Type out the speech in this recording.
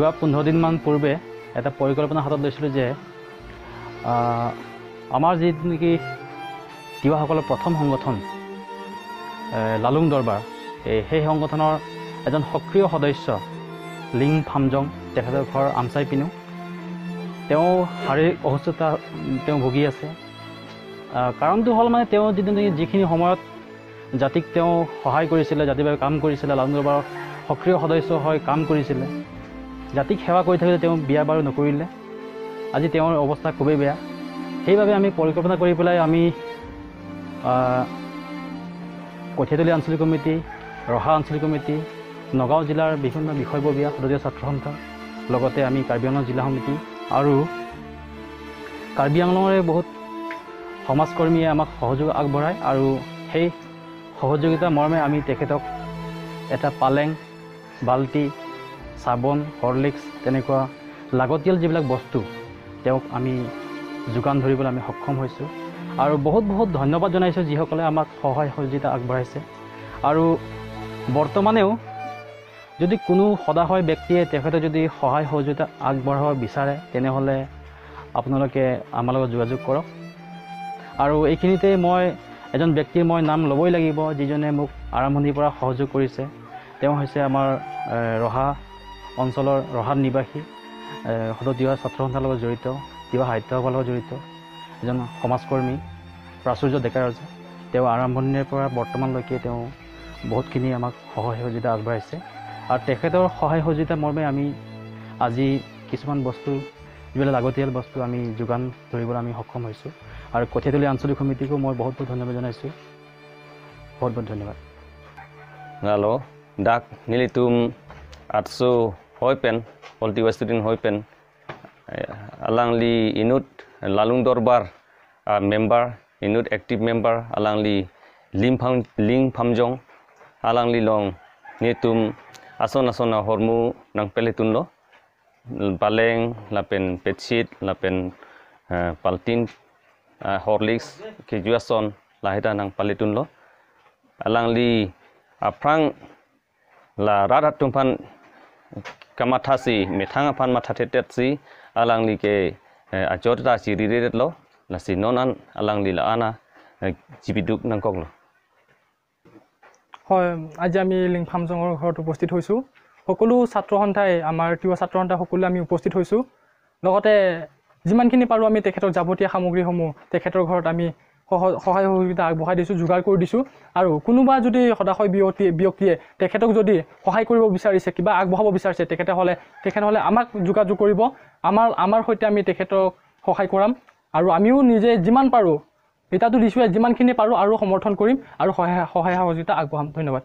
যোৱা 15 দিনমান পূৰ্বে এটা পৰিকল্পনা হাতত লৈছিলোঁ যে আমাৰ যি নেকি তিৱাসকলৰ প্ৰথম সংগঠন লালুং দৰবাৰ, সেই সংগঠনৰ এজন সক্ৰিয় সদস্য লিং ফামজং, তেখেতৰ ঘৰ আমচাই পিনো, তেওঁ শাৰীৰিক অসুস্থতা তেওঁ ভুগি আছে। কাৰণটো হ'ল মানে তেওঁ যিটো নেকি যিখিনি সময়ত জাতিক তেওঁ সহায় কৰিছিলে, জাতিৰ বাবে কাম কৰিছিলে, লালুং দৰবাৰৰ সক্ৰিয় সদস্য হৈ কাম কৰিছিলে, জাতিক সেৱা কৰি থাকোঁতে তেওঁ বিয়া বাৰু নকৰিলে। আজি তেওঁৰ অৱস্থা খুবেই বেয়া। সেইবাবে আমি পৰিকল্পনা কৰি পেলাই আমি কঠীয়াতলী আঞ্চলিক কমিটি, ৰহা আঞ্চলিক কমিটি, নগাঁও জিলাৰ বিভিন্ন বিষয়ববীয়া, সদস্য ছাত্ৰ সন্থা, লগতে আমি কাৰ্বি আংলং জিলা সমিতি আৰু কাৰ্বি আংলঙৰে বহুত সমাজকৰ্মীয়ে আমাক সহযোগ আগবঢ়ায় আৰু সেই সহযোগিতা মৰ্মে আমি তেখেতক এটা পালেং, বাল্টি, চাবোন, হৰলিক্স তেনেকুৱা লাগতিয়াল যিবিলাক বস্তু তেওঁক আমি যোগান ধৰিবলৈ আমি সক্ষম হৈছোঁ। আৰু বহুত বহুত ধন্যবাদ জনাইছোঁ যিসকলে আমাক সহায় সহযোগিতা আগবঢ়াইছে। আৰু বৰ্তমানেও যদি কোনো সদাশয় ব্যক্তিয়ে তেখেতে যদি সহায় সহযোগিতা আগবঢ়াব বিচাৰে তেনেহ'লে আপোনালোকে আমাৰ লগত যোগাযোগ কৰক। আৰু এইখিনিতে মই এজন ব্যক্তিৰ মই নাম ল'বই লাগিব যিজনে মোক আৰম্ভণিৰ পৰা সহযোগ কৰিছে। তেওঁ হৈছে আমাৰ ৰহা অঞ্চলৰ ৰহাত নিবাসী, সদৌ তিৱা ছাত্ৰ সন্থাৰ লগত জড়িত, তিৱা সাহিত্য সভাৰ লগত জড়িত এজন সমাজকৰ্মী প্ৰাচুৰ্য ডেকা ৰজা। তেওঁ আৰম্ভণিৰে পৰা বৰ্তমানলৈকে তেওঁ বহুতখিনি আমাক সহায় সহযোগিতা আগবঢ়াইছে আৰু তেখেতৰ সহায় সহযোগিতা মৰ্মে আমি আজি কিছুমান বস্তু, যিবিলাক লাগতিয়াল বস্তু আমি যোগান ধৰিবলৈ আমি সক্ষম হৈছোঁ। আৰু কঠীয়াতলী আঞ্চলিক সমিতিকো মই বহুত বহুত ধন্যবাদ জনাইছোঁ। বহুত বহুত ধন্যবাদ। Hello, dak nilitum atsu hoipen all Tiwa student hoipen alang li inut Lalung Dorbar member inut active member alang li ling phamjong alang li long nitum ason asona hormu nang peletun lo paleng lapen bedsheet lapen paltin Horlicks kejuason lahita nang paletun lo alang li aprang la rarat tumpan kamathasi methanga phan mathathetet si alang li ke ajorta si riret lo la si nonan alang li la ana jibiduk nang kok lo। হয়, আজি আমি link ফামজঙৰ ঘৰত উপস্থিত হৈছোঁ। সকলো ছাত্ৰ সন্থাই, আমাৰ তিৱা ছাত্ৰ সন্থা সকলোৱে আমি উপস্থিত হৈছোঁ। লগতে যিমানখিনি পাৰোঁ আমি তেখেতৰ যাৱতীয় সামগ্ৰীসমূহ তেখেতৰ ঘৰত আমি সহায় সহযোগিতা আগবঢ়াই দিছোঁ, যোগাৰ কৰি দিছোঁ। আৰু কোনোবা যদি সদাশয় ব্যক্তিয়ে তেখেতক যদি সহায় কৰিব বিচাৰিছে, কিবা আগবঢ়াব বিচাৰিছে, তেখেতসকলে আমাক যোগাযোগ কৰিব। আমাৰ সৈতে আমি তেখেতক সহায় কৰাম আৰু আমিও নিজে যিমান পাৰোঁ, এতিয়াতো দিছোঁৱে, যিমানখিনি পাৰোঁ আৰু সমৰ্থন কৰিম আৰু সহায় সহযোগিতা আগবঢ়াম। ধন্যবাদ।